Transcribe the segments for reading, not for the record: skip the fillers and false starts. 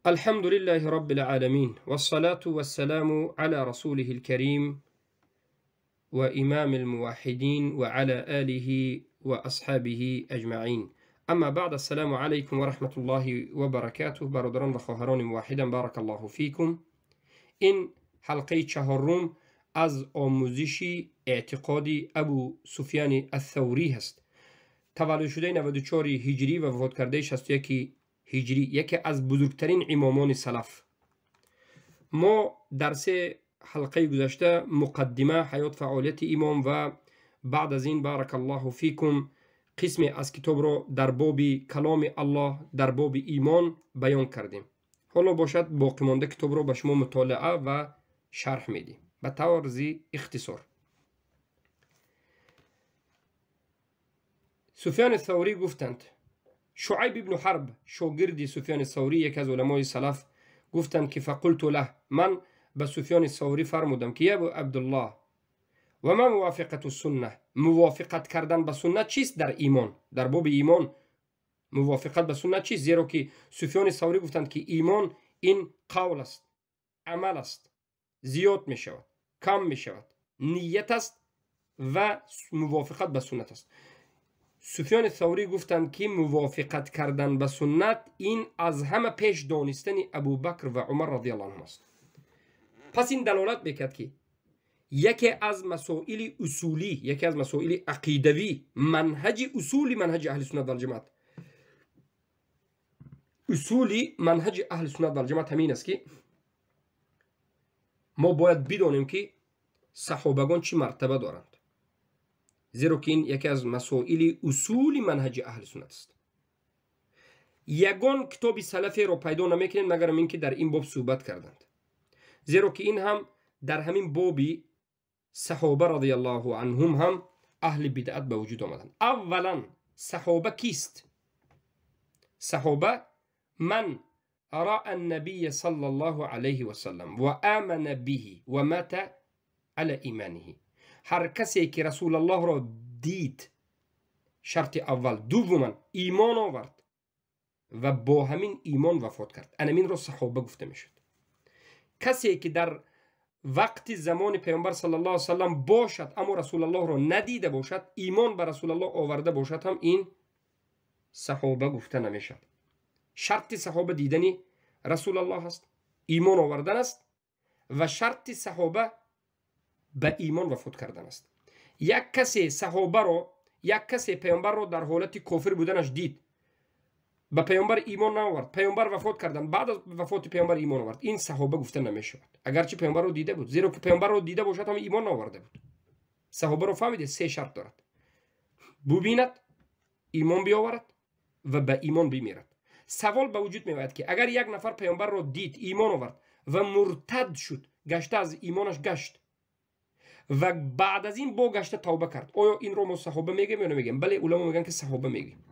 الحمد لله رب العالمين، والصلاة والسلام على رسوله الكريم وإمام الموحدين وعلى آله وأصحابه أجمعين. أما بعد، السلام عليكم ورحمة الله وبركاته. برادران و خواهران موحدان، بارك الله فيكم. این حلقه چهارم از آموزش اعتقاد ابو سفیان الثوری هست. تولد شده 94 هجری و وفات کرده 61 هجری، یکی از بزرگترین امامان سلف. ما در سه حلقه گذشته مقدمه حیات فعالیت امام و بعد از این بارک الله فیکم قسم از کتاب را در باب کلام الله، در باب ایمان بیان کردیم. حالا باشد باقی مانده کتاب را به شما مطالعه و شرح میدیم به طرز اختصار. سفیان ثوری گفتند، شعیب ابن حرب شاگرد سفیان ثوری یکی از علمای سلف گفتند که فقلت له، من به سفیان ثوری فرمودم که ابو عبدالله و ما موافقت السنه، موافقت کردن به سنت چیست در ایمان؟ در باب ایمان موافقت به سنت چیست؟ زیرا که سفیان ثوری گفتند که ایمان این قول است، عمل است، زیاد می شود، کم می شود، نیت است و موافقت به سنت است. سفیان ثوری گفتند که موافقت کردن به سنت این از همه پیش دانستن ابوبکر و عمر رضی الله عنهم است. پس این دلالت میکرد که یکی از مسائل اصولی، یکی از مسائل عقیدوی، منهج اصولی منهج اهل سنت والجماعت، اصولی منهج اهل سنت والجماعت همین است که ما باید بدانیم که صحابگان چی مرتبه دارند، زیرا که این یکی از مسائل اصول منهج اهل سنت است. یگان کتاب سلفی را پیدا نمیکنیم مگر اینکه در این باب صحبت کردند، زیرا که این هم در همین بابی صحابه رضی الله عنهم هم اهل بدعت به وجود آمدند. اولا صحابه کیست؟ صحابه من رأى النبي صلى الله عليه وسلم وآمن به ومات على ایمانه. هر کسی که رسول الله را دید، شرط اول. دوما ایمان آورد و با همین ایمان وفات کرد، انمین را صحابه گفته میشد. کسی که در وقت زمان پیامبر صلی الله علیه وسلم باشد اما رسول الله را ندیده باشد، ایمان به رسول الله آورده باشد، هم این صحابه گفته نمیشد. شرط صحابه دیدن رسول الله است، ایمان آوردن است و شرط صحابه به ایمان وفات کردن است. یک کسی صحابه را، یک کسی پیامبر را در حالت کافر بودنش دید، به پیامبر ایمان نآورد، پیامبر وفات کردن، بعد از وفات پیامبر ایمان آورد، این صحابه گفته نمیشود، اگرچه پیامبر را دیده بود، زیرا که پیامبر را دیده باشد هم ایمان نآورده بود. صحابه را فهمیده سه شرط دارد: ببیند، ایمان بیاورد و به ایمان بمیرد. سوال به وجود میآید که اگر یک نفر پیامبر را دید، ایمان آورد و مرتد شد، گشته از ایمانش گشت و بعد از این با گشته توبه کرد، آیا این رو ما صحابه میگیم یا نمیگیم؟ بله، علما میگن که صحابه میگیم.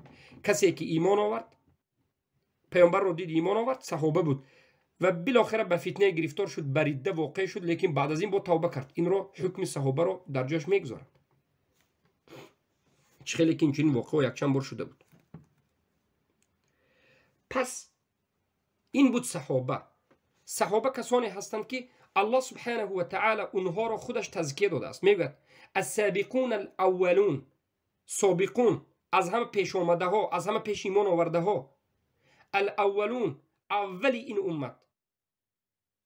کسی که ایمان آورد، پیامبر رو دید، ایمان آورد، صحابه بود و بالاخره به فتنه گرفتار شد، بریده واقع شد، لیکن بعد از این با توبه کرد، این رو حکم صحابه رو در جاش میگذارد. چه خیلی که این واقعه یک چند بار شده بود. پس این بود صحابه. صحابه کسانی هستند که الله سبحانه و تعالی اونها را خودش تزکیه داده است. میگوید السابقون الاولون، سابقون از همه پیش آمده ها، از همه پیش ایمان آورده ها، الاولون اول این امت،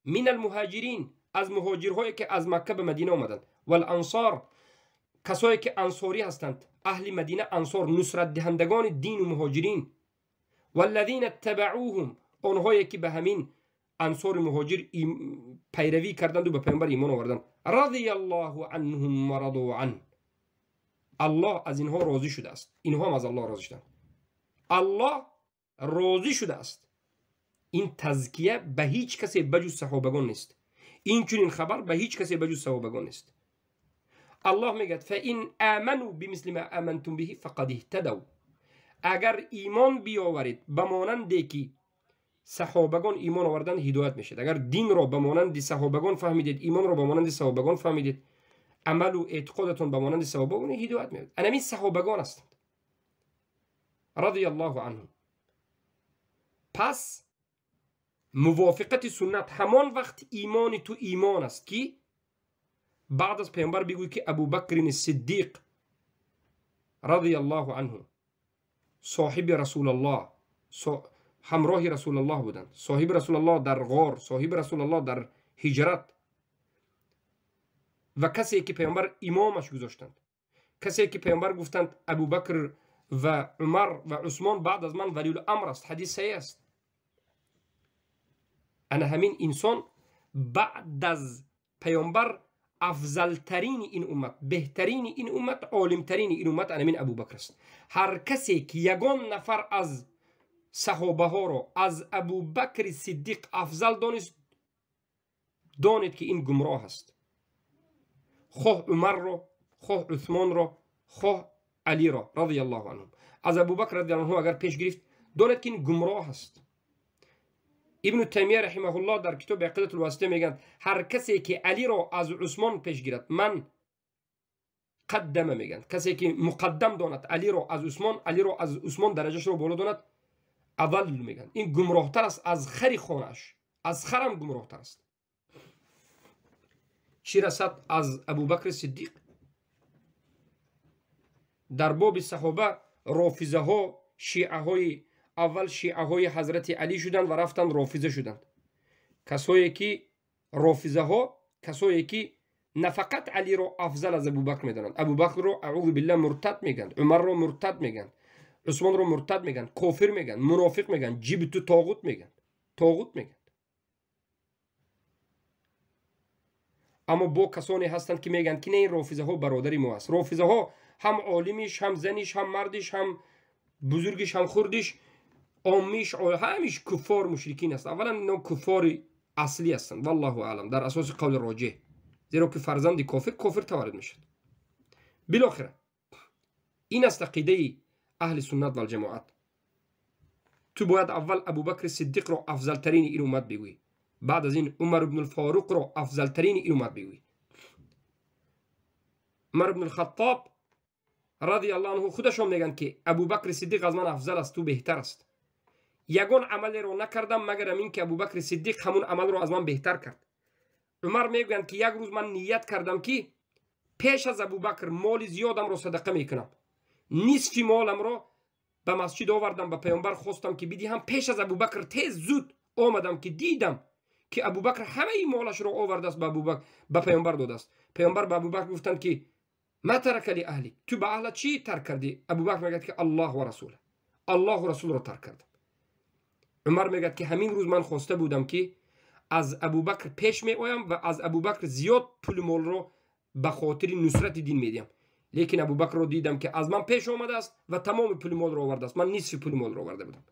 من المهاجرین از مهاجرهایی که از مکه به مدینه آمدند، والانصار کسایی که انصاری هستند، اهل مدینه انصار، نصرت دهندگان دین و مهاجرین، والذین اتبعوهم آنهایی که به همین انصار مهاجر پیروی کردند و به پیامبر ایمان آوردند، رضی الله عنهم و رضوا عنه، الله از اینها راضی شده است، اینها هم از الله راضی شدند، الله راضی شده است. این تزکیه به هیچ کسی بجز صحابگان نیست، این چنین خبر به هیچ کسی بجز صحابگان نیست. الله میگه فإن آمنوا بمثل ما آمنتم به فقد اهتدوا، اگر ایمان بیاورید به مانند که صحابگان ایمان آوردن هدایت میشید. اگر دین را به مانند صحابگان فهمیدید، ایمان را به مانند صحابگان فهمیدید، عمل و اعتقادتون به مانند صحابگان هدایت میشید. انمی صحابگان هستند رضی الله عنهم. پس Мувофиқати суннат ҳамон вақт имони ту имон аст, ки баъд аз паёмбар бигӯй, ки Абубакрини Сиддиқ радиаллоҳу анҳу соҳиби Расулаллоҳ, ҳамроҳи Расулаллоҳ буданд, соҳиби Расулаллоҳ дар ғор, соҳиби Расулаллоҳ дар ҳиҷрат ва касе ки паёмбар имомаш гузоштанд, касе ки паёмбар гуфтанд Абубакр ва Умар ва Усмон баъд аз ман валиюламр аст, ҳадис саҳеҳ аст. Ана ҳамин инсон баъд аз паёмбар афзалтарини ин уммат, беҳтарини ин уммат, олимтарини ин уммат ана ҳамин Абубакр аст. Ҳар касе ки ягон нафар аз саҳобаҳоро аз Абубакри Сиддиқ афзал донист, донед ки ин гумроҳ аст. Хоҳ Умарро, хоҳ Усмонро, хоҳ Алиро радиаллоҳу анҳум. Аз Абубакр радиаллоҳу анҳу агар пеш гирифт, донед ки ин гумроҳ аст. Ибну Таймия раҳимаҳуллоҳ дар китоби Ақидатул Васития мегӯянд, ҳар касе ки Алиро аз Усмон пеш гирад, ман қаддама мегӯянд, касе ки муқаддам донад Алиро аз Усмон, Алиро аз Усмон дараҷашро боло донад, аввал мегӯянд, ин гумроҳтар аст аз хари хонааш, аз харам гумроҳтар аст. Чӣ расад аз Абубакри Сиддиқ? Дар боби саҳоба рофизаҳо, шиаҳои аввал шиаҳои ҳазрати Алӣ шуданд ва рафтанд рофиза шуданд. Касое ки рофизаҳо, касое ки на фақат Алиро афзал аз Абубакр медонанд, Абубакрро аъузу биллаҳ муртад мегӯянд, Умарро муртад мегӯянд, Усмонро муртад мегӯянд, кофир мегӯянд, мунофиқ мегӯянд, ҷибту тоғут мегӯянд, тоғут мегӯянд. Аммо бо касоне ҳастанд ки мегӯянд ки не, ин рофизаҳо бародари мо аст. Рофизаҳо ҳам олимиш, ҳам заниш, ҳам мардиш, ҳам бузургиш, ҳам хурдиш, оммиш, ҳамиш куффор мушрикин аст. Аввалан ино куффори аслӣ ҳастанд, валлоҳу аълам, дар асоси қавли роҷеҳ, зеро ки фарзанди кофир кофир таваллуд мешавад. Билохира ин аст ақидаи аҳли суннат валҷамоат. Ту бояд аввал Абубакри Сиддиқро афзалтарини ин уммат бигӯӣ, баъд аз ин Умар ибну Лфоруқро афзалтарини ин уммат бигӯӣ. Умар ибну Лхаттоб радиаллоҳу анҳу худашон мегӯянд ки Абубакри Сиддиқ аз ман афзал аст, ту беҳтар аст. Ягон амалеро накардам магар ин ки Абубакри Сиддиқ ҳамун амалро аз ман беҳтар кард. Умар мегӯянд ки як рӯз ман ният кардам ки пеш аз Абубакр моли зиёдамро садақа мекунам. Нисфи моламро ба масҷид овардам, ба паёмбар хостам ки бидиҳам. Пеш аз Абубакр тез зуд омадам ки дидам ки Абубакр ҳамаи молашро овардааст, ба паёмбар додааст. Паёмбар ба Абубакр гуфтанд ки ма тарака ли аҳлик, ту ба аҳлат чӣ тарк кардӣ? Абубакр мегӯяд ки Аллоҳ ва расула, Аллоҳу расулро тарк кардам. Умар мегӯяд ки ҳамин рӯз ман хоста будам ки аз Абубакр пеш меоям ва аз Абубакр зиёд пули молро ба хотири нусрати дин медиҳам. Лекин Абубакрро дидам ки аз ман пеш омадааст ва тамоми пули молро овардааст. Ман нисфи пули молро оварда будам.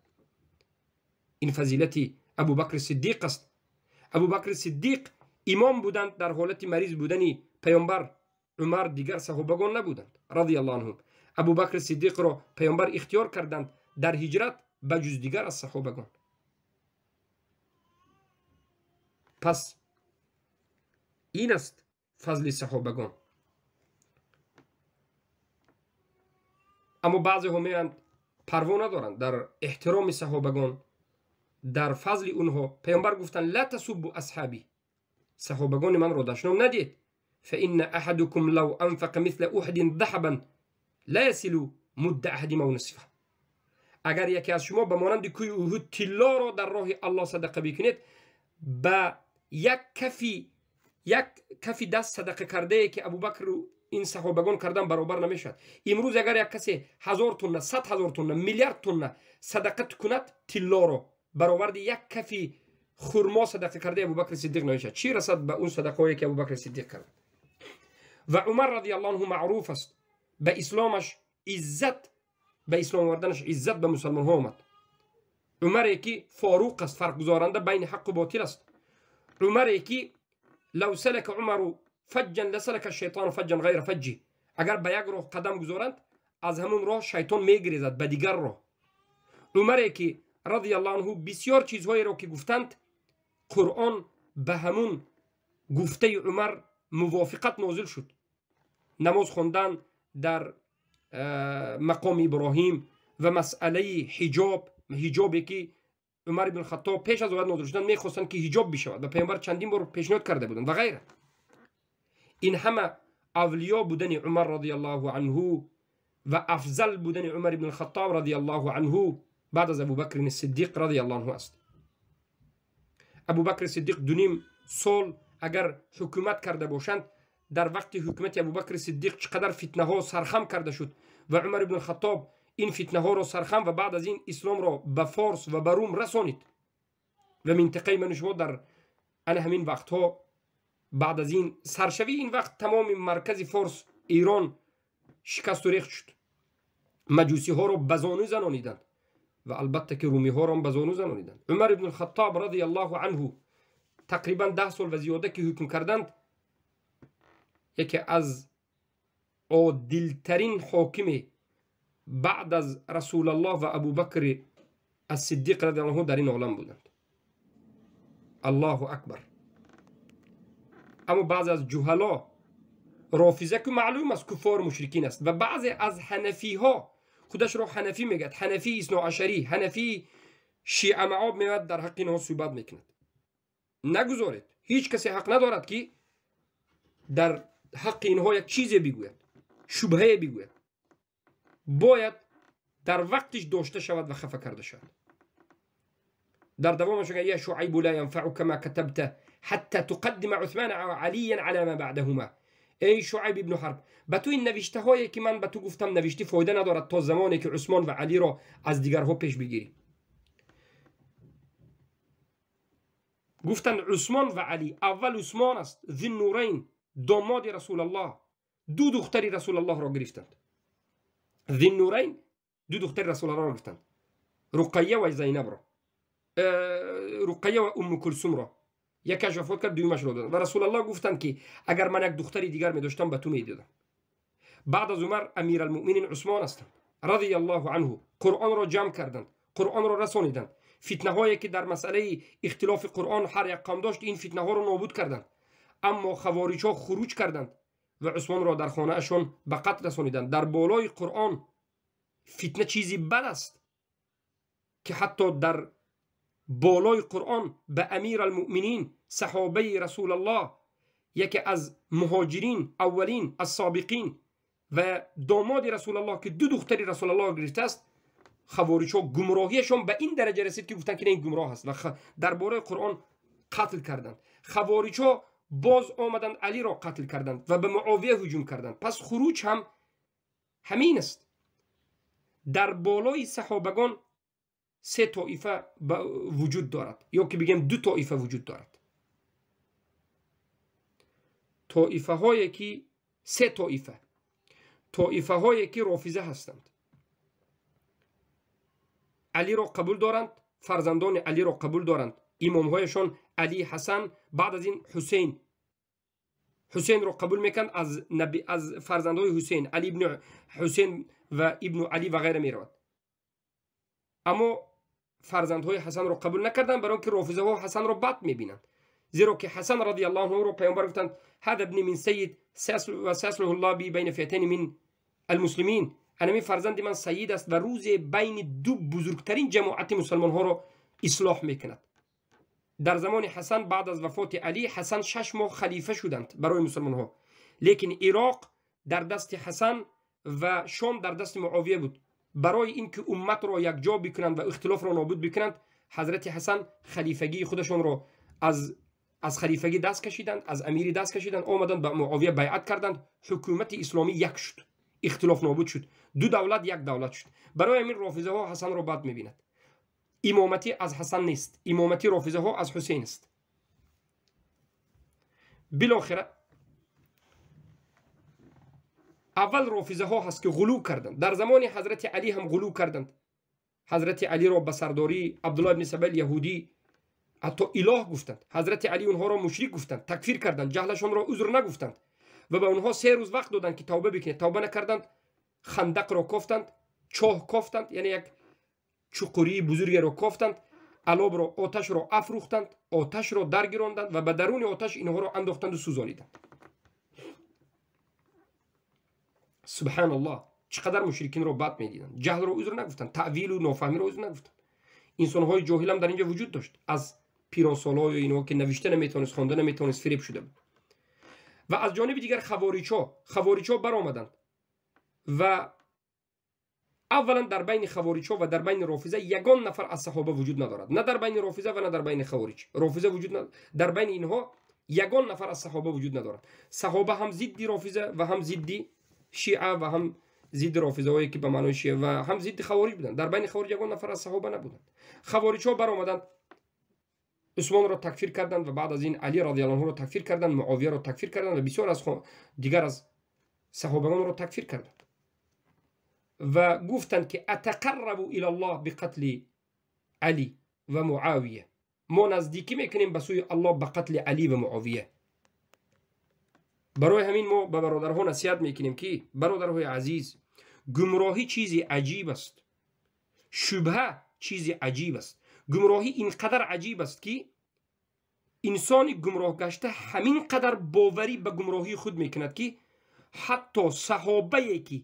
Ин фазилати Абубакри Сиддиқ аст. Абубакри Сиддиқ имом буданд дар ҳолати мариз будани паёмбар. Умар дигар саҳобагон набуданд радиаллоҳу анҳум. Абубакри Сиддиқро паёмбар ихтиёр карданд дар ҳиҷрат ба ҷуз дигар аз саҳобагон. Пас ин аст фазли саҳобагон. Аммо баъзеҳо меоянд парво надоранд дар эҳтироми саҳобагон, дар фазли онҳо. Паёмбар гуфтанд ла тасуббу асҳабӣ, саҳобагони манро дашном надиҳед. фаинна аҳадукум лав анфақа мисла уҳдин даҳабан ла ясилу мудда аҳадима ва нисфа. Агар яке аз шумо ба монанди кӯи Уҳуд тиллоро дар роҳи Аллоҳ садақа бикунед, ба як кафи даст садақа кардае ки Абубакру ин саҳобагон кардан баробар намешавад. Имрӯз агар як касе 1000 тонна, 100 000 тонна, миллиард тонна садақа кунад тиллоро, бароварди як кафи хурмо садақа кардаи Абубакри Сиддиқ намешавад. Чӣ расад ба он садақаҳое ки Абубакри Сиддиқ кард? Ва Умар радиаллоҳу анҳу маъруф аст ба исломаш иззат, ба ислом оварданаш иззат ба мусалмонҳо омад. Умаре ки форуқ аст, фарқгузоранда байни ҳаққу ботил аст. Умаре ки лав салака Умару фаҷҷан ласалака шайтону фаҷҷан ғайра фаҷҷи, агар ба як роҳ қадам гузоранд, аз ҳамун роҳ шайтон мегирезад ба дигар роҳ. Умаре ки радиаллоҳу анҳу бисёр чизҳоеро ки гуфтанд, Қуръон ба ҳамун гуфтаи Умар мувофиқат нозил шуд. Намоз хондан дар мақоми Иброҳим ва масъалаи ҳиҷоб, ҳиҷобе ки Умар ибн Хаттоб пеш аз оят нозил шудан мехостанд ки ҳиҷоб бишавад ва паёмбар чандин бор пешниҳод карда буданд ва ғайра. Ин ҳама авлиё будани Умар радиаллоҳу анҳу ва афзал будани Умар ибн Хаттоб радиаллоҳу анҳу баъд аз Абубакри Сиддиқ радиаллоҳу анҳу аст. Абубакри Сиддиқ 2.5 сол агар ҳукумат карда бошанд, дар вақти ҳукумати Абубакри Сиддиқ чӣ қадар фитнаҳо сархам карда шуд ва Умар ибн Хаттоб ин фитнаҳоро сархам ва баъд аз ин исломро ба Форс ва ба Рум расонид ва минтақаи ману шумо дар ана ҳамин вақтҳо баъд аз ин саршавии ин вақт тамоми маркази Форс, Эрон шикасту рехт шуд. Маҷусиҳоро ба зону занониданд ва албатта ки румиҳоро ба зону занониданд. Умар ибн Хаттоб радиаллоҳу анҳу тақрибан 10 сол ва зиёда ки ҳукм карданд, яке аз одилтарин ҳокиме баъд аз Расулаллоҳ ва Абубакри ас-Сиддиқ радиаллоҳу анҳу дар ин олам буданд. Аллоҳу акбар. Аммо баъзе аз ҷуҳало, рофиза ки маълум аст куффор мушрикин аст, ва баъзе аз ҳанафиҳо худашро ҳанафӣ мегӯяд, ҳанафии исноашарӣ, ҳанафии шиа маоб меояд, дар ҳаққи инҳо суҳбат мекунад. Нагузоред, ҳеҷ касе ҳақ надорад ки дар ҳаққи инҳо як чизе бигӯяд, шубҳае бигӯяд. Бояд дар вақтиш дошта шавад ва хафа карда шавад. Дар давомаш мегӯяд: я Шуайбу ла янфаука ма катабта ҳатта туқаддима Усмана ва Алиян ала ма баъдаҳума. Эй Шуайб ибну Ҳарб, ба ту ин навиштаҳое ки ман ба ту гуфтам навиштӣ фоида надорад то замоне ки Усмон ва Алиро аз дигарҳо пеш бигирӣ. Гуфтанд Усмон ва Али, аввал Усмон аст, Зиннурайн, домоди Расулаллоҳ, ду духтари Расулаллоҳро гирифтанд. Зиннурайн ду духтари Расулаллоҳро гирифтанд, Руқайя ва Зайнабро, Руқайя ва Умму Кулсумро. Якаш вафот кард, дуюмашро доданд. Ва Расулаллоҳ гуфтанд ки агар ман як духтари дигар медоштам ба ту медодам. Баъд аз Умар Амиралмуъминин Усмон ҳастанд радиаллоҳу анҳу. Қуръонро ҷамъ карданд, Қуръонро расониданд. Фитнаҳое ки дар масъалаи ихтилофи Қуръон ҳар як қавм дошт, ин фитнаҳоро нобуд карданд. Аммо хавориҷҳо хуруҷ карданд ва Усмонро дар хонаашон ба қатл расониданд. Дар болои Қуръон фитна чизи бад аст ки ҳатто дар болои Қуръон ба Амиралмуъминин, саҳобаи Расулаллоҳ, яке аз муҳоҷирин аввалин, аз собиқин ва домоди Расулаллоҳ ки ду духтари Расулаллоҳ гирифтааст, хавориҷҳо гумроҳиашон ба ин дараҷа расид ки гуфтанд ки ин гумроҳ аст ва дар бораи Қуръон қатл карданд. Хавориҷҳо боз омаданд, Алиро қатл карданд ва ба Муовия ҳуҷум карданд. Пас хуруҷ ҳам ҳамин аст. Дар болои саҳобагон се тоифа вуҷуд дорад, ё ки бигем ду тоифа вуҷуд дорад. Тоифаҳое ки се тоифа, тоифаҳое ки рофиза ҳастанд, Алиро қабул доранд, фарзандони Алиро қабул доранд, имомҳояшон Али, Ҳасан, баъд аз ин Ҳусейн, Ҳусейнро қабул мекунанд аз фарзандҳои Ҳусейн, Али ибну Ҳусейн ва ибну Али ва ғайра меравад. Аммо фарзандҳои Ҳасанро қабул накарданд, барои он ки рофизаҳо Ҳасанро бад мебинанд. Зеро ки Ҳасан радиаллоҳу анҳуро паёмбар гуфтанд: ҳада ибни мин сайид ва саяслуҳу ллоҳ би байна фиатайни мин алмуслимин. Анами фарзанди ман сайид аст ва рӯзе байни ду бузургтарин ҷамоати мусалмонҳоро ислоҳ мекунад. Дар замони Ҳасан баъд аз вафоти Али, Ҳасан 6 моҳ халифа шуданд барои мусалмонҳо, лекин Ироқ дар дасти Ҳасан ва Шом дар дасти Муовия буд. Барои ин ки умматро якҷо бикунанд ва ихтилофро нобуд бикунанд, ҳазрати Ҳасан халифагии худашонро аз халифагӣ даст кашиданд, аз амирӣ даст кашиданд, омаданд ба Муовия байъат карданд. Ҳукумати исломӣ як шуд, ихтилоф нобуд шуд, ду давлат як давлат шуд. Барои ҳамин рофизаҳо Ҳасанро бад мебинад. Имоматӣ аз Ҳасан нест, имомати рофизаҳо аз Ҳусейн аст. Билохира аввал рофизаҳо ҳаст ки ғулӯ карданд. Дар замони ҳазрати Али ҳам ғулӯ карданд. ҳазрати Алиро ба сардории Абдуллоҳ ибни Сабаи яҳудӣ ҳатто илоҳ гуфтанд. Ҳазрати Али онҳоро мушрик гуфтанд, такфир карданд, ҷаҳлашонро узр нагуфтанд ва ба онҳо 3 рӯз вақт доданд ки тавба бикунед. Тавба накарданд, хандақро кофтанд, чоҳ кофтанд, яъне як чуқурии бузургеро кофтанд, алобро, оташро афрӯхтанд, оташро даргиронданд ва ба даруни оташ инҳоро андохтанду сӯзониданд. Субҳаналлоҳ, чӣ қадар мушрикинро бад медиданд. Ҷаҳлро узр нагуфтанд, таъвилу нофаҳмиро узр нагуфтанд. Инсонҳои ҷоҳил ҳам дар инҷо вуҷуд дошт, аз пиронсолҳо ё инҳо ки навишта наметавонист, хонда наметавонист, фиреб шуда буд. Ва аз ҷониби дигар хавориҷҳо баромаданд ва аввалан дар байни хавориҷҳо ва дар байни рофиза ягон нафар аз саҳоба вуҷуд надорад, на дар байни рофиза ва на дар байни хавориҷ. Рофиза вуҷуд дар байни инҳо ягон нафар аз саҳоба вуҷуд надорад. Саҳоба ҳам зидди рофиза ва ҳам зидди шиа ва ҳам зидди рофизаҳое ки ба маънои шиа ва ҳам зидди хавориҷ буданд. Дар байни хавориҷ ягон нафар аз саҳоба набуданд. Хавориҷҳо баромаданд, Усмонро такфир карданд ва баъд аз ин Али радиаллоҳу анҳуро такфир карданд, Муовияро такфир карданд ва бисёр аз дигар аз саҳобагонро такфир карданд ва гуфтанд ки атақаррабу илаллоҳ биқатли Али ва Муавия, мо наздикӣ мекунем ба сӯи Аллоҳ ба қатли Али ва Муовия. Барои ҳамин мо ба бародарҳо насиҳат мекунем ки бародарҳои азиз, гумроҳӣ чизи аҷиб аст, шубҳа чизи аҷиб аст. Гумроҳӣ ин қадар аҷиб аст ки инсони гумроҳ гашта ҳамин қадар боварӣ ба гумроҳии худ мекунад ки ҳатто саҳобае ки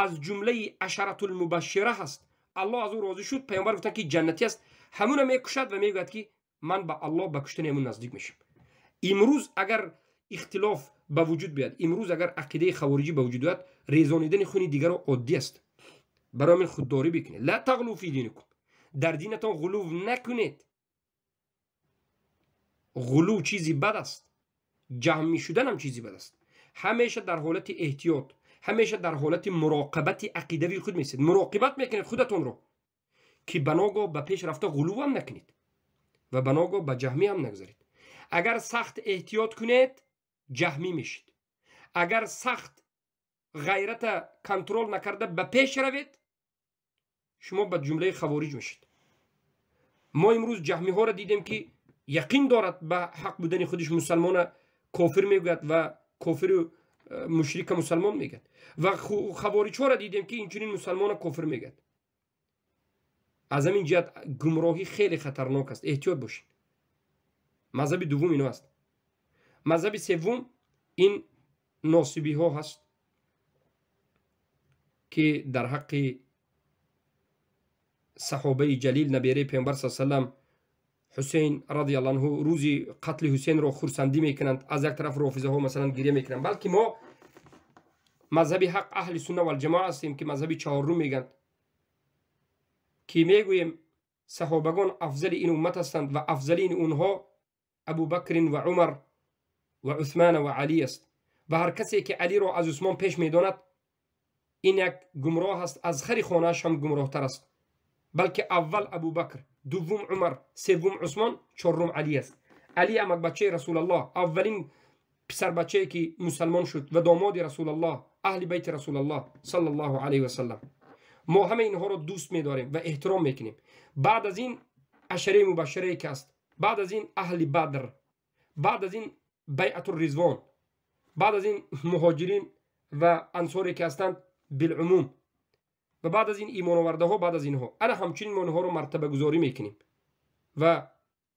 аз ҷумлаи ашаратулмубашшира ҳаст, Аллоҳ аз ӯ розӣ шуд, паёмбар гуфтанд ки ҷаннатӣ аст, ҳамуна мекушад ва мегӯяд ки ман ба Аллоҳ ба куштани ҳамун наздик мешавам. Имрӯз агар ихтилоф ба вуҷуд биёяд, имрӯз агар ақидаи хавориҷӣ ба вуҷуд ояд, резонидани хуни дигарро оддӣ аст. Барои ҳамин худдорӣ бикунед. Ла тағлу фи динукум, дар динатон ғулув накунед. Ғулув чизи бад аст, ҷаҳмӣ шудан ҳам чизи бад аст. Ҳамеша дар ҳолати эҳтиёт, ҳамеша дар ҳолати муроқабати ақидавии худ месед. Муроқибат мекунед худатонро ки ба ногоҳ ба пеш рафта ғулув ҳам накунед ва ба ногоҳ ба ҷаҳмӣ ҳам нагузаред. Агар сахт эҳтиёт кунед, ҷаҳмӣ мешед. Агар сахт ғайрата контрол накарда ба пеш равед, шумо ба ҷумлаи хавориҷ мешед. Мо имрӯз ҷаҳмиҳоро дидем ки яқин дорад ба ҳақ будани худиш, мусалмона кофир мегӯяд ва кофиру мушрика мусалмон мегӯяд, ва хавориҷҳоро дидем ки инчунин мусалмона кофир мегӯяд. Аз ҳамин ҷиҳат гумроҳӣ хеле хатарнок аст, эҳтиёт бошед. Мазҳаби дуввум ино аст. Мазҳаби севум ин носибиҳо ҳаст ки дар ҳаққи саҳобаи ҷалил, набераи паёмбар са салам, Ҳусейн радиаллоҳу анҳу, рӯзи қатли Ҳусейнро хурсандӣ мекунанд. Аз як тараф рофизаҳо масалан гиря мекунанд, балки мо мазҳаби ҳақ аҳли сунна валҷамоа ҳастем ки мазҳаби чаҳорум мегӯянд, ки мегӯем саҳобагон афзали ин уммат ҳастанд ва афзалини онҳо Абубакрин ва Умар ва Усман ва Алӣ аст. Ва ҳар касе ки Алиро аз Усмон пеш медонад, ин як гумроҳ аст, аз хари хонааш ҳам гумроҳтар аст. Балки аввал Абубакр, дуввум Умар, севум Усмон, чорум Алӣ аст. Алӣ амакбачаи Расулаллоҳ, аввалин писарбачае ки мусалмон шуд ва домоди Расулаллоҳ, аҳли байти Расулаллоҳ саллаллоҳу алайҳи васаллам. Мо ҳама инҳоро дӯст медорем ва эҳтиром мекунем. Баъд аз ин ашараи мубашшарае ки аст, баъд аз ин аҳли Бадр, баъд аз ин байъату Ризвон, баъд аз ин муҳоҷирин ва ансоре ки ҳастанд билумум, ва баъд аз ин имоновардаҳо, баъд аз инҳо. Ана ҳамчунин мо инҳоро мартабагузорӣ мекунем ва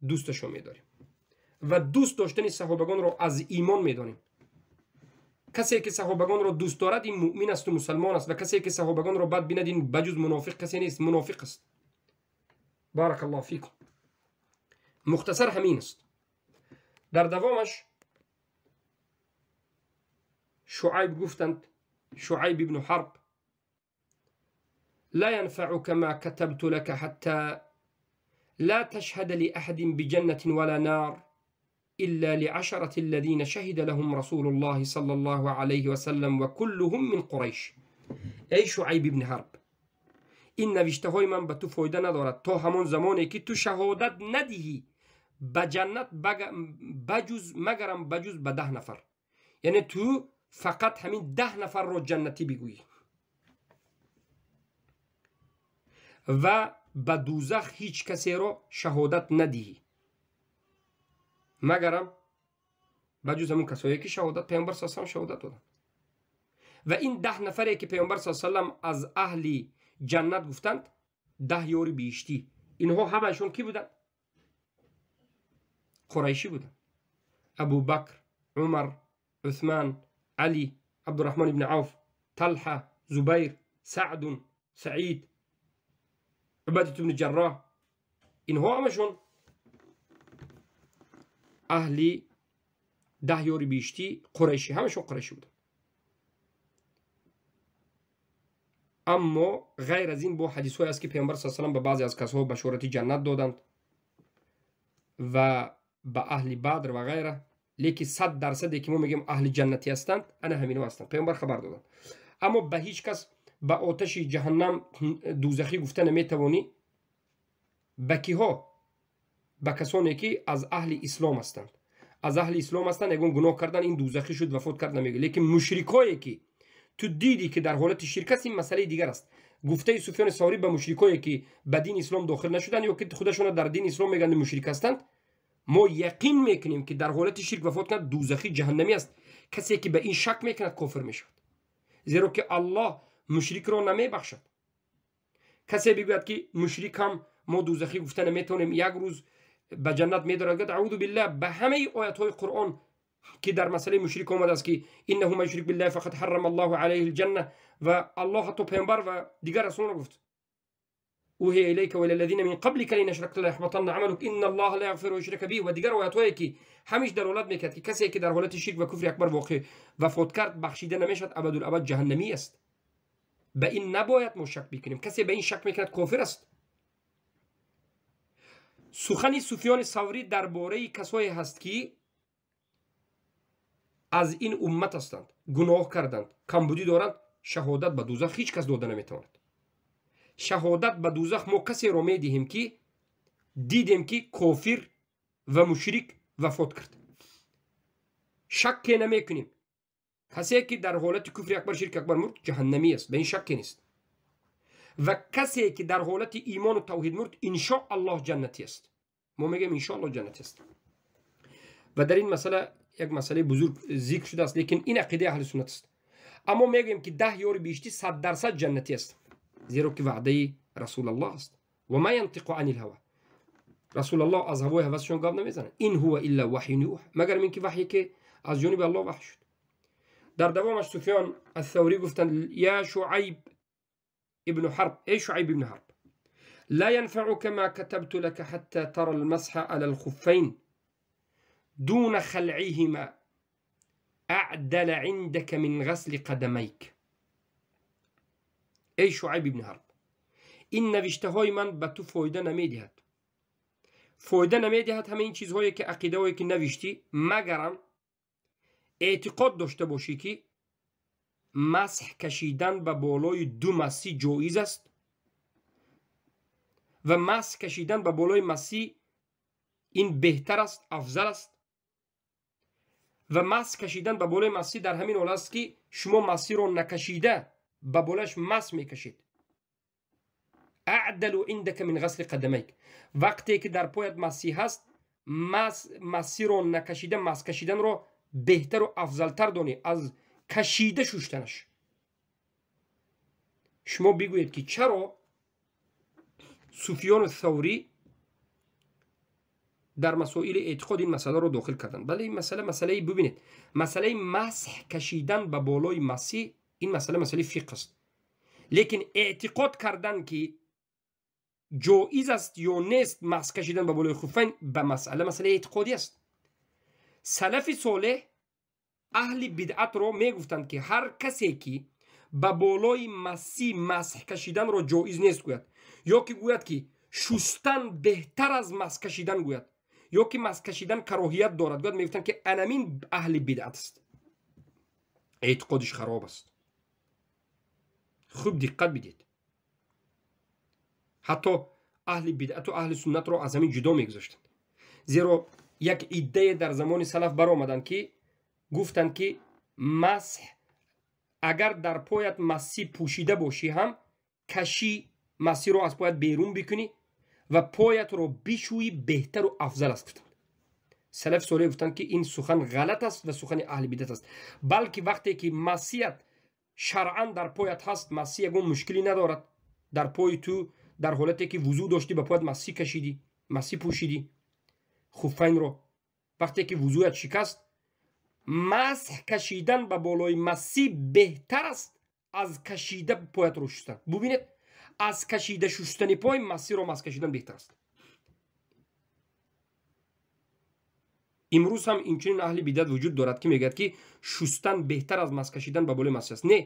дӯсташон медорем ва дӯст доштани саҳобагонро аз имон медонем. Касе ки саҳобагонро дӯст дорад, ин муъмин асту мусалмон аст, ва касе ки саҳобагонро бад бинад, ин ба ҷуз мунофиқ касе нест, мунофиқ аст. Баракаллоҳу фикум. Мухтасар ҳамин аст. Дар давомаш Шуайб гуфтанд, Шуайб ибну Ҳарб: لا ينفعك ما كتبت لك حتى لا تشهد لأحد بجنة ولا نار إلا لعشرة الذين شهد لهم رسول الله صلى الله عليه وسلم وكلهم من قريش. ای شعیب ابن حرب، این نوشته های من به تو فایده ندارد تا همان زمانی که تو شهادت ندهی به جنت بجز مگرم بجز به 10 نفر. یعنی تو فقط همین 10 نفر را جنتی بگویی و به دوزخ هیچ کسی را شهادت ندهی مگرم بجز همون کسایی که شهادت پیامبر صلی الله علیه و شهادت دادن. و این 10 نفری که پیامبر صلی الله علیه و از اهل جنت گفتند، 10 یاری بهشتی، اینها همشون کی بودن؟ قریشی بودن. ابوبکر، عمر، عثمان، علی، عبدالرحمن بن عوف، طلحه، زبیر، سعد، سعید، عبادة بن جراح، Инҳо ҳамашон аҳли 10 ёри биҳиштӣ қурайшӣ, ҳамашон қурайшӣ буданд. Аммо ғайр аз ин бо ҳадисҳое аст ки паёмбар саллаллоҳу алайҳи васаллам ба баъзе аз касҳо башорати ҷаннат доданд ва ба аҳли Бадр ва ғайра, лекин 100% ки мо мегӯем аҳли ҷаннатӣ ҳастанд, ана ҳаминҳо ҳастанд. Паёмбар хабар доданд. Аммо ба ҳеҷ кас ба оташи ҷаҳаннам дӯзахӣ гуфта наметавонӣ. Ба киҳо? Ба касоне ки аз аҳли ислом ҳастанд. Аз аҳли ислом ҳастанд, ягон гуноҳ кардан, ин дӯзахӣ шуд, вафот кард намегӯ. Лекин мушрикое ки ту дидӣ ки дар ҳолати ширк аст, ин масъалаи дигар аст. Гуфтаи Суфёни Саврӣ ба мушрикое ки ба дини ислом дохил нашуданд ё ки худашонро дар дини ислом мегӯянд мушрик ҳастанд, мо яқин мекунем ки дар ҳолати ширк вафот кунад дӯзахӣ ҷаҳаннамӣ аст. Касе ки ба ин шак мекунад кофир мешавад, зеро ки Аллоҳ мушрикро намебахшад. Касе бигӯяд ки мушрик ҳам мо дӯзахӣ гуфта наметавонем, як рӯз ба ҷаннат медорад, гӯяд аъузу биллаҳ, ба ҳамаи оятҳои Қуръон ки дар масъалаи мушрик омадааст ки иннаҳу ман юшрик биллаҳи фақад ҳаррама Аллоҳу алайҳи лҷанна, ва Аллоҳ ҳатто паёмбар ва дигар расулонро гуфт أوحي إليك وإلى الذين من قبلك لئن أشركت ليحبطن عملك إن الله لا يغفر أن يشرك به. و دیگر آیات‌هایی که همیش دلالت میکرد که کسی که در حالت شرک و کفر اکبر واقع وفات کرد بخشیده نمیشد، ابدالابد جهنمی است. به این نباید ما شک بکنیم. کسی به این شک میکند کافر است. سخن سفیان ثوری درباره کسایی هست که از این امت هستند، گناه کردند، کمبودی دارند، شهادت به دوزخ هیچ کس داده نمیتواند. شهادت به دوزخ ما کسی را میدهیم که دیدیم که کافر و مشرک وفات کرد، شک نمیکنیم. کسی که در حالت کفر اکبر شرک اکبر مرد جهنمی است، به این شک نیست. و کسی که در حالت ایمان و توحید مرد ان شاء الله جنتی است. ما میگیم ان شاء الله جنتی است. و در این مسئله یک مسئله بزرگ ذکر شده است، لیکن این عقیده اهل سنت است. اما میگیم که 10 یار بهشتی 100% جنتی است، زیرا که وعده رسول الله است. و ما ینطق عن الهوى، رسول الله از هوای هوسشون گپ نمیزنه. این هو الا وحی یوحى، مگر این که وحی که از جانب الله وحی شد. در دوامش سفیان الثوری گفتند یا شعیب ابن حرب، ای شعیب ابن حرب، لا ينفعك ما كتبت لك حتى ترى المسح على الخفين دون خلعهما أعدل عندك من غسل قدميك. ای شعیب ابن حرب، این نوشته های من به تو فایده نمیدهد، فایده نمیدهد همه این چیزهایی که عقیده هایی که نوشتی، مگرم اعتقاد داشته باشی که مسح کشیدن به بالای 2 مسی جایز است و مسح کشیدن به بالای مسی این بهتر است، افضل است. و مسح کشیدن به بالای مسی در همین حال است که شما مسی رو نکشیده به بالایش مسح میکشید. اعدل عندك من غسل قدمیک، وقتی که در پایت مسی هست مسی رو نکشیده مسح کشیدن رو بهتر و افضلتر دانی از کشیده ششتنش. شما بگویید که چرا سفیان ثوری در مسائل اعتقاد این مسئله رو داخل کردن؟ بله، این مسئله مسئله، ببینید، مسئله مسح کشیدن به بالای مسیح، این مسئله مسئله فقه است. لیکن اعتقاد کردن که جایز است یا نیست مسح کشیدن به بالای خفین، به مسئله مسئله اعتقادی است. سلف صالح اهل بدعت رو میگفتند که هر کسی که به بالای مسیح مسح کشیدن رو جایز نیست گوید، یا که گوید که شستن بهتر از مسح کشیدن گوید، یا که مسح کشیدن کراهیت دارد گوید، میگفتند که انمین اهل بدعت است، اعتقادش خراب است. خوب دقت بدید، حتی اهل بدعت و اهل سنت رو از همین جدا میگذاشتند، زیرا یک عده در زمان سلف برآمدند که گفتند که مسح اگر در پایت مسیح پوشیده باشی هم کشی مسیح رو از پایت بیرون بکنی و پایت رو بشویی بهتر و افضل است. گفتند سلف صالح گفتند که این سخن غلط است و سخن اهل بدعت است، بلکه وقتی که مسیحت شرعا در پایت هست، مسیح یگون مشکلی ندارد در پای تو، در حالتی که وضو داشتی به پایت مسیح کشیدی، مسیح پوشیدی خفین رو، وقتی که وضویت شکست، مسح کشیدن به بالای مسیح بهتر است از کشیده پایت رو شستن. ببینید، از کشیده شستن پای مسیح رو مسح کشیدن بهتر است. Имрӯз ҳам инчунин аҳли бидат вуҷуд дорад, ки мегӯяд, ки шустан беҳтар аз масҳ кашидан ба болои масҳ аст. Не,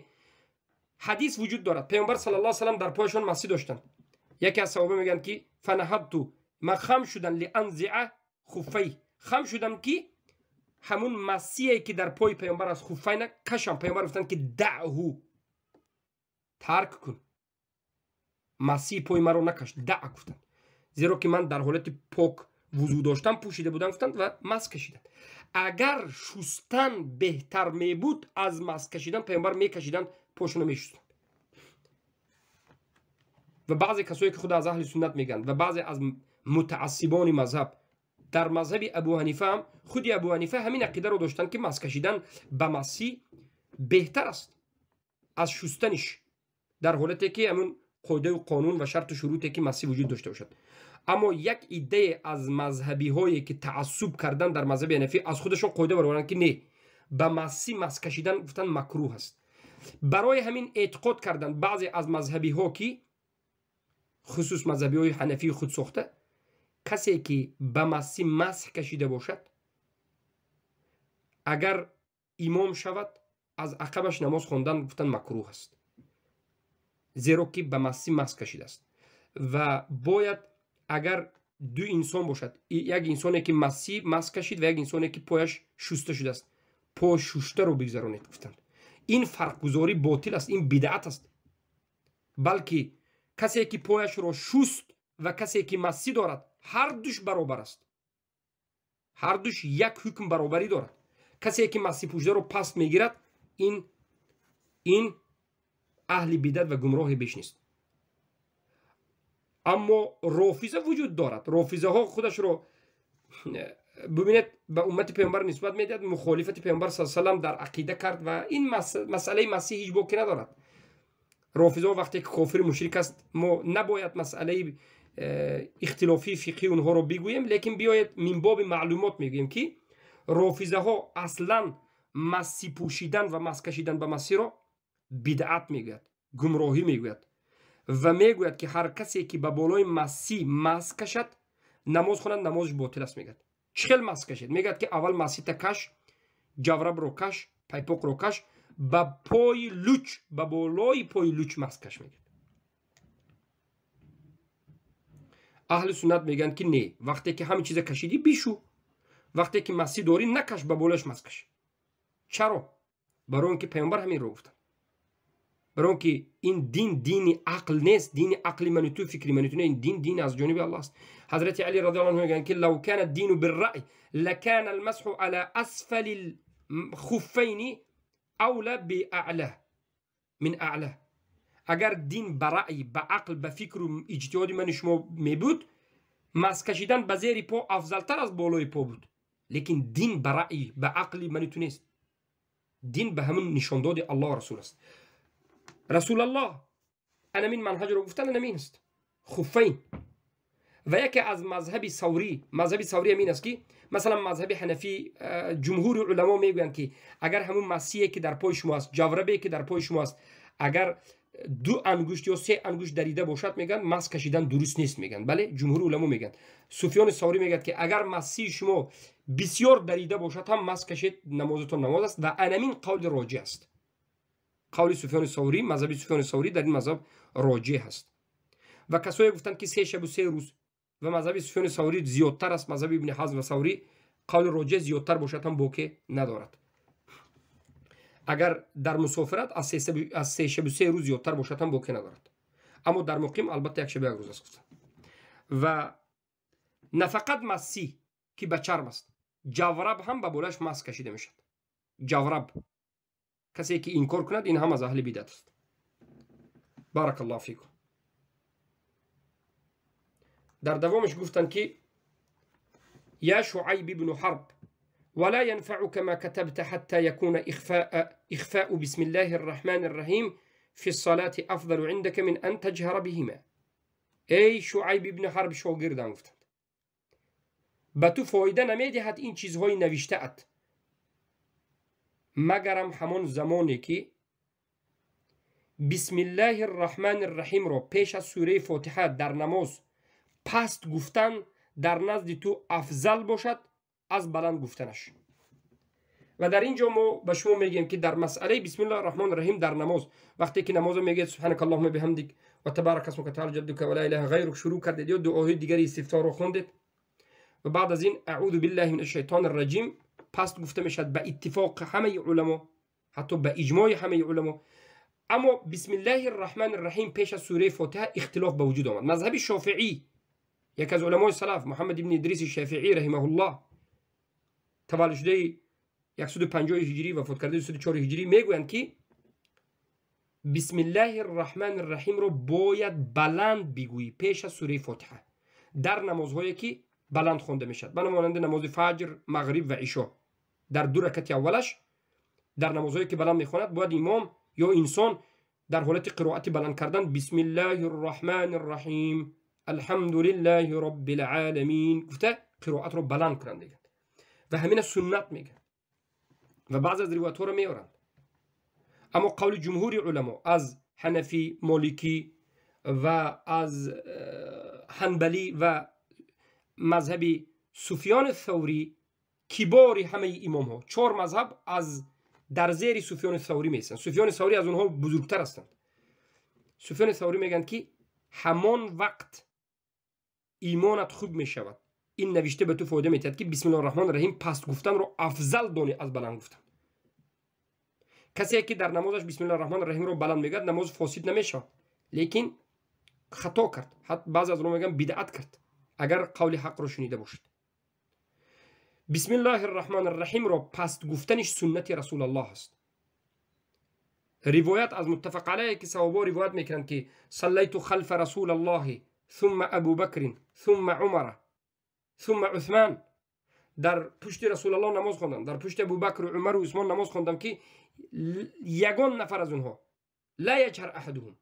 ҳадис вуҷуд дорад. Паёмбар саллаллоҳу алайҳи васаллам дар пояшон масҳ доштанд. Яке аз саҳоба мегӯянд, ки фанаҳадту, ман хам шудам, лианзиа хуффай, хам шудам, ки ҳамун масие ки дар пои паёмбар аст, хуффайна кашам. Паёмбар гуфтанд, ки даъҳу, тарк кун, масии пои маро накаш, даъ гуфтанд, зеро ки ман дар ҳолати пок вузӯ доштам пӯшида будам, гуфтанд, ва масҳ кашиданд. Агар шустан беҳтар мебуд аз масҳ кашидан, паёмбар мекашиданд, пошона мешустанд. Ва баъзе касое ки худ аз аҳли суннат мегӯянд ва баъзе аз мутаассибони мазҳаб, дар мазҳаби Абу Ҳанифа ҳам худи Абу Ҳанифа ҳамин ақидаро доштанд, ки масҳ кашидан ба масӣ беҳтар аст аз шустаниш, дар ҳолате ки ҳамун қоидаю қонун ва шарту шуруте ки масӣ вуҷуд дошта бошад. Аммо як иддае аз мазҳабиҳое ки таассуб кардан дар мазҳаби ҳанафӣ, аз худашон қоида бароварданд, ки не, ба масӣ масҳ кашидан, гуфтанд, макрӯҳ аст. Барои ҳамин эътиқод карданд баъзе аз мазҳабиҳо, ки хусус мазҳабиҳои ҳанафии худсохта, касе ки ба масӣ масҳ кашида бошад, агар имом шавад, аз ақабаш намоз хондан, гуфтанд, макрӯҳ аст, зеро ки ба масӣ масҳ кашидааст. Ва бояд агар ду инсон бошад, як инсоне ки масӣ масҳ кашид ва як инсоне ки пояш шуста шудааст, по шуштаро бигзаронед, гуфтанд. Ин фарқгузорӣ ботил аст, ин бидаат аст. Балки касе ки пояшро шуст ва касе ки масӣ дорад, ҳар душ баробар аст, ҳар душ як ҳукм баробарӣ дорад. Касе ки масӣ пӯшидаро паст мегирад, ин аҳли бидат ва гумроҳе беш нест. Аммо рофиза вуҷуд дорад. Рофизаҳо худашро, бубинед, ба уммати паёмбар нисбат медиҳад, мухолифати паёмбар с салам дар ақида кард ва ин масъалаи масӣ ҳеҷ боке надорад. Рофизаҳо вақте ки кофири мушрик аст, мо набояд масъалаи ихтилофии фиқҳии онҳоро бигӯем, лекин биёед, мин боби маълумот мегӯем, ки рофизаҳо аслан масӣ пӯшидан ва масҳ кашидан ба масиро бидъат мегӯяд, гумроҳӣ мегӯяд ва мегӯяд, ки ҳар касе ки ба болои масӣ масҳ кашад, намоз хонад, намозаш ботил аст, мегӯяд. Чӣ хел масҳ кашед? Мегӯяд, ки аввал масита каш, ҷаврабро каш, пайпоқро каш, ба пои луч, ба болои пои луч масҳ каш, мегӯяд. Аҳли суннат мегӯянд, ки не, вақте ки ҳамин чиза кашидӣ, бишу. Вақте ки масӣ дорӣ, накаш, ба болояш масҳ каш. Чаро? Барои он ки паёмбар ҳаминро гуфтанд, барои он ки ин дин дини ақл нест, дини ақли ману ту, фикри ману ту не, ин дин дин аз ҷониби Аллоҳ аст. Ҳазрати Али радиаллоҳу анҳу мегӯянд, ки лав кана дину бирраъй лакана алмасҳу ала асфали лхуффайни авла биаъла мин аъла. Агар дин ба раъй, ба ақл, ба фикру иҷтиҳоди ману шумо мебуд, масҳ кашидан ба зери по афзалтар аз болои по буд. Лекин дин ба раъй, ба ақли ману ту нест, дин ба ҳамун нишондоди Аллоҳ расул аст. Расулаллоҳ анамин манҳаҷро гуфтан, анамин аст, хуффайн. Ва яке аз мазҳаби саврӣ, мазҳаби саврӣ ҳамин аст, ки масалан мазҳаби ҳанафӣ, ҷумҳури уламо мегӯянд, ки агар ҳамун масие ки дар пои шумо аст, ҷаврабе ки дар пои шумо аст, агар ду ангушт ё се ангушт дарида бошад, мегӯянд, масҳ кашидан дуруст нест, мегӯянд. Бале, ҷумҳури уламо мегӯянд. Суфёни саврӣ мегӯяд, ки агар масии шумо бисёр дарида бошад ҳам, масҳ кашед, намозатон намоз аст. Ва анамин қавли роҷеҳ аст, қавли Суфёни Саврӣ, мазҳаби Суфёни Саврӣ дар ин мазҳаб роҷеҳ аст. Ва касое гуфтанд, ки 3 шабу 3 рӯз, ва мазҳаби Суфёни Саврӣ зиёдтар аст. Мазҳаби Ибни Ҳазм ва Саврӣ қавли роҷеҳ зиёдтар бошад ҳам боке надорад. Агар дар мусофират аз 3 шабу 3 рӯз зиёдтар бошад ҳам боке надорад, аммо дар муқим албатта як шабу як рӯз аст, гуфтанд. Ва на фақат масӣ ки ба чарм аст, ҷавраб ҳам ба болояш масҳ кашида мешавад, ҷавраб. Касе ки инкор кунад, ин ҳам аз аҳли бидат аст. Барак Аллоҳу фикум. Дар давомаш гуфтанд, ки я Шуайб ибну Ҳарб, ولا ينفعك ما كتبت حتى يكون إخفاء بسم الله الرحمن الرحيم في الصلاة أفضل عندك من أن تجهر بهما. Эй Шуайб ибни Ҳарб, шогирдам, гуфтанд, ба ту фоида намедиҳад ин чизҳои навиштаат, магарам ҳамон замоне ки бисмиллаҳи рраҳмани рраҳимро пеш аз сураи Фотиҳа дар намоз паст гуфтан дар назди ту афзал бошад. از بلند گفتنش. و در اینجا ما به شما میگیم که در مسئله بسم الله الرحمن الرحیم در نماز، وقتی که نماز میگید سبحانك اللهم بحمدک و تبارک اسمک تعالی جدک و لا اله غیرک شروع کردید یا دعاهای دیگری استفتاح رو خوندید و بعد از این اعوذ بالله من الشیطان الرجیم پس گفته میشد به اتفاق همه علما، حتی به اجماع همه علما. اما بسم الله الرحمن الرحیم پیش از سوره فاتحه اختلاف به وجود آمد. مذهب شافعی، یکی از علمای سلف، محمد ابن ادریس شافعی رحمه الله، تولد شده 150 هجری و فوت کرده 204 هجری، میگویند که بسم الله الرحمن الرحیم رو باید بلند بگویی پیش از سوره فاتحه در نمازهایی که بلند خوانده میشد، به مانند نماز فجر، مغرب و عشا. در دو رکعت اولش در نمازهایی که بلند میخواند باید امام یا انسان در حالت قرائت بلند کردن بسم الله الرحمن الرحیم الحمد لله رب العالمین گفته قرائت رو بلند کنند دیگه. و همین سنت میگه و بعض از روایت ها رو میارند. اما قول جمهور علما از حنفی، مالکی و از حنبلی و مذهب سفیان ثوری، کبار همه امام ها، 4 مذهب از در زیر سفیان ثوری میستند. سفیان ثوری از اونها بزرگتر هستند. سفیان ثوری میگن که همان وقت ایمانت خوب میشود. این نوشته به تو فایده میتد که بسم الله الرحمن الرحیم پست گفتن رو افضل دانی از بلند گفتن. کسی که در نمازش بسم الله الرحمن الرحیم رو بلند میگه نماز فاسد نمیشود، لیکن خطا کرد. حتی بعضی از اونها میگن بدعت کرد اگر قول حق رو شنیده باشد. بسم الله الرحمن الرحیم رو پست گفتنش سنت رسول الله است. روایت از متفق علیه که صحابه روایت میکنند که صلیت خلف رسول الله ثم ابو بکر ثم عمر ثم عثمان. در پشت رسول الله نماز خواندم، در پشت ابوبکر و عمر و عثمان نماز خواندم که یگان نفر از اونها لا یجهر احدهم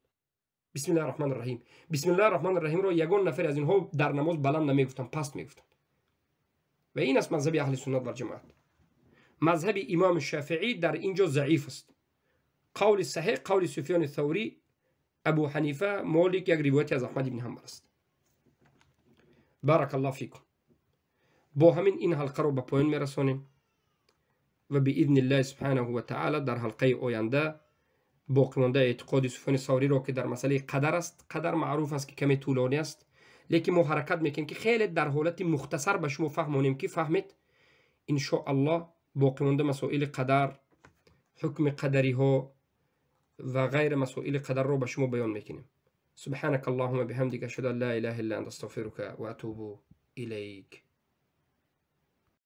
بسم الله الرحمن الرحیم. بسم الله الرحمن الرحیم رو یگان نفر از اینها در نماز بلند نمیگفتن، پست میگفتن. و این است مذهب اهل سنت و جماعت. مذهب امام شافعی در اینجا ضعیف است. قول صحیح قول سفیان ثوری، ابو حنیفه، مالک، یک روایت از احمد بن حنبل است. بارک الله فیکم. با همین این حلقه رو به پایان میرسانیم و باذن الله سبحانه و تعالی در حلقه آینده باقی مانده اعتقاد سفیان ثوری رو که در مسئله قدر است. قدر معروف است که کمی طولانی است، لیکن ما حرکت میکنیم که خیلی در حالت مختصر به شما فهمونیم که فهمید. ان شاء الله باقی مانده مسائل قدر، حکم قدری ها و غیر مسائل قدر رو به شما بیان میکنیم. سبحانك اللهم بحمدك اشهد ان لا اله الا انت استغفرك واتوب اليك.